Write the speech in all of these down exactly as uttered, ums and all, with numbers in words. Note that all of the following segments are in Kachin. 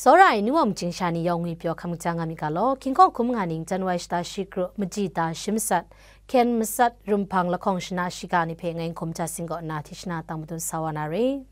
Tsawra ai nu wa majing sha ni yawng ngwi pyaw hkam kaja nga mi ga law, hkying hkawng hkum nga ning, January shata shi kru, majita shi masat, hkyen masat, rumhpang lahkawng shana shiga ni hpe ngai n hkum ja sing kaw nna, hti shana tang madun sa wa na re.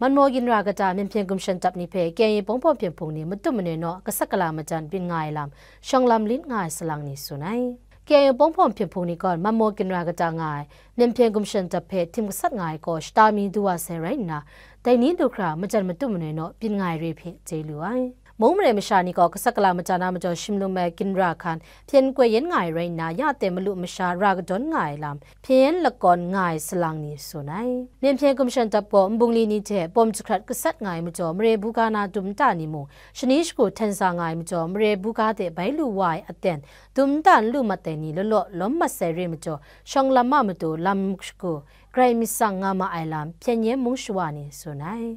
Manmaw ginra kata, Myen hpyen gumshan dap ni hpe K I A bawng bawng hpyen hpung ni matum manoi naw, gasat gala majan byin nga ai lam, shawng lam lit nga ai salang ni tsun ai. K I A bawng bawng hpyen hpung ni gaw, Manmaw ginra kata nga ai, Myen hpyen gumshan dap hpe htim gasat nga ai gaw, shata mi du wa sai rai nna, dai ni du hkra majan matum manoi naw byin nga ai re hpe chye lu ai. Mung mare masha ni gaw gasat gala maja na majaw shim lum ai ginra hkan hpyen koi yen nga ai rai nna, ya ten malu masha ra kadawn nga ai lam, hpyen yen lakawn nga ai salang ni tsun ai. Myen hpyen gumshan dap gaw nbungli ni hte bawm jahkrat gasat nga ai majaw, mare buga na dum nta ni mung, shani shagu hten sa nga ai majaw, mare buga de bai lu wa ai aten, dum nta n lu mat ai ni lalaw lawm mat sai re majaw, shawng lam a matu lam shagu, grai myit tsang nga ma ai lam, hpyen yen mung shawa ni tsun ai.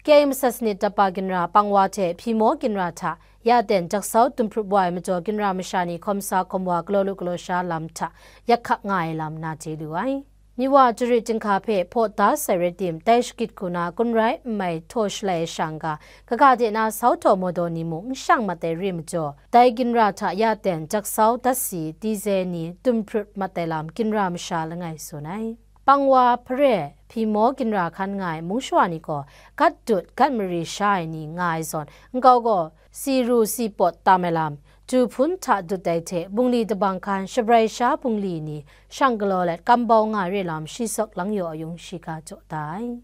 K I A masat sanit dap pa ginra Pangwa hte Hpyimaw ginra hta ya ten jaksau dum hprup wa ai majaw, ginra masha ni hkawm sa hkawm wa, galaw lu galaw sha lam hta yak hkak nga ai lam na chye lu ai. Myi wa jarit jinghka hpe hpaw da sai rai tim, dai shagit hku na kun rai n mai htaw shalai ai sha n-ga, kaga de na sau htaw mawdaw ni mung n shang mat ai re majaw, dai ginra hta ya ten jaksau dat si, dize ni dum hprut mat ai lam ginra masha langai tsun ai. Pangwa, Hpare, Hpyimaw ginra hkan nga ai mung shawa ni gaw, gat dut, gat mari sha ai ni nga ai zawn, nkau gaw, si ru si pawt tam ai lam, ju hpun hta dut ai hte, bungli dabang hkan, shabrai sha bungli ni shang galaw let, kam bau nga re lam, shi sawk lang yaw ayung shiga jaw da ai.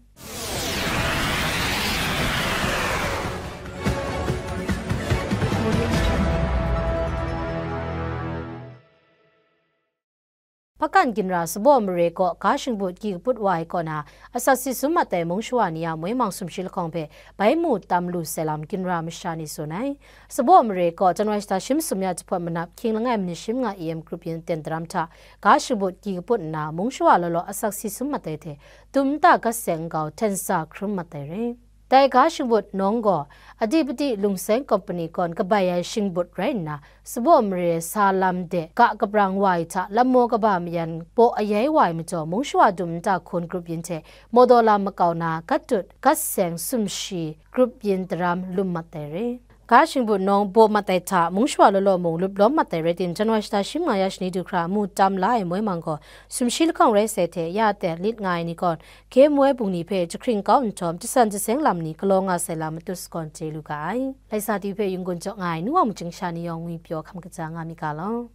Hpakan ginra Sabaw mare kaw ga shingbut gyi kaput wa ai kaw na, asak si sum mat ai mung shawa ni a moi mang sumshi lahkawng hpe bai mu tam lu sai lam ginra masha ni tsun ai. Sabaw mare kaw January shata shi masum ya jahpawt manap hkying langai minit shi manga A M grup yin ten daram hta ga shingbut gyi kaput nna, mung shawa law law asak si sum mat ai hte, dum nta gat seng nkau hten sa hkrum mat ai re. Dai ga shingbut nawng gaw, Adipati Lungseng Kompani kawn kabai ai shingbut rai nna, Sabaw mare sa lam de ga kaprang wa ai hta, lam maw kaba mayan baw ayai wa ai majaw, mung shawa dum nta hkun grup yin hte mawdaw lam makau na, gat dut, gat seng sumshi grup yin daram lum mat ai re. Ga shingbut nawng baw mat ai hta, mung shawa law law mung lup lawm mat ai rai tim, January shata shi manga ya shani du hkra mu tam la ai moi mang gaw, sumshi lahkawng rai sai hte, ya ten lit nga ai ni gawn, K M Y bungli hpe jahkring kau nhtawm, jasan jaseng lam ni galaw nga sai lam matut sagawn chye lu ga ai. Laisa ti hpe yung gun jaw nga ai nu wa majing sha ni yawng ngwi pyaw hkam kaja nga mi ga law.